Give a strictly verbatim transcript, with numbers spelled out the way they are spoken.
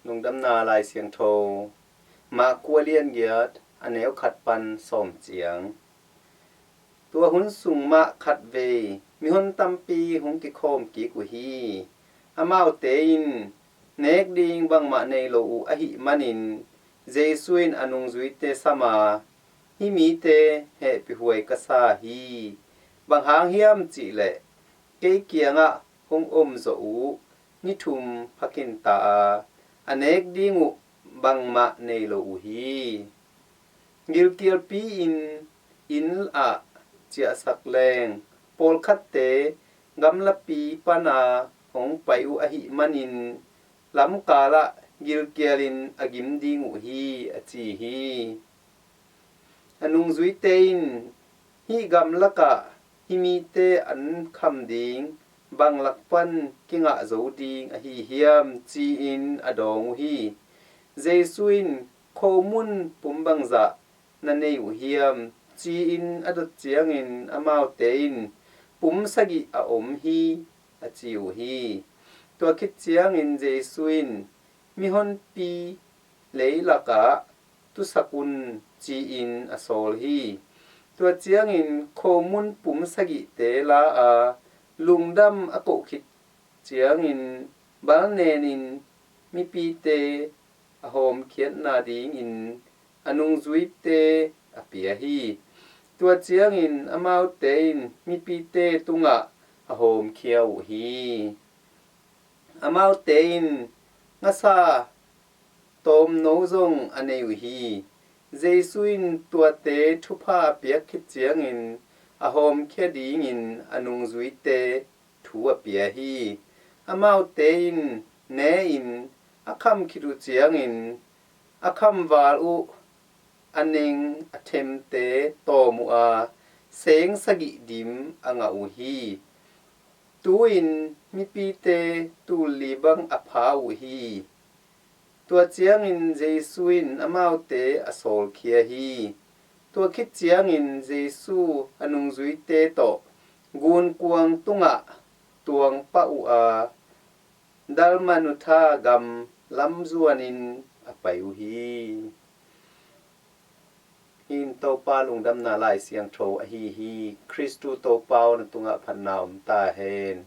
Lungdamna Lai Siangtho, Mark kua lian giat, a neu khat pan sawm ciang. Tua hun sung mah khatvei mihon tampi hong kikhawm kik uh hi. Amaute in nek ding bangmah nei lo uh ahih manin Jesu in a nungzuite sam a, "Hih mite hehpihhuai ka sa hi. Bang hang hiam cih leh kei kiangah hong om zawh uh ni thum pha khin ta a, a nek ding uh bangmah nei lo uh hi. Gilkialpi-in inn ah ciahsak leng, pawlkhatte gamlapi pana hong pai uh ahih manin lamkalah gilkialin a gim ding uh hi," a ci hi. A nungzuite in, "Hih gamlakah hih mite an kham ding bang lak pan kingah zo ding ahi hiam?" ci-in a dawng uh hi. Jesu in, "Khomun pum bangzah na nei uh hiam?" ci-in a dot ciangin amaute in, "Pum sagih a om hi," a ci uh hi. Tua khit ciangin Jesu in, "Mihonpi leilakah tusak un," ci-in a sawl hi. Tua ciangin khomun pum sagihte la a, lungdam a koh khit ciangin balnenin mipite a hawmkhiatna dingin a nungzuite a pia hi. Tua ciangin amaute in mipite tungah a hawmkhia uh hi. Amaute in ngasa tawmno zong a nei uh hi. Jesu in tuate thupha a piak khit ciangin a hawmkhia dingin a nungzuite thu a pia hi. Amaute in ne-in a kham khit uh ciangin a khamval uh a neng a themte tawm uh a, seng sagih dim a ngah uh hi. Tu-in mipite tul li bang a pha uh hi. Tua ciangin Jesu in amaute a sawlkhia hi. Tua khit ciangin Jesu a nungzuite tawh gunkuang tungah tuang pah uh a, Dalmanutha gam lam zuanin a pai uh hi. Hih in Topa Lungdamna Lai Siangtho ahi hi. Khristu Topa aw, na tungah phatna om ta hen.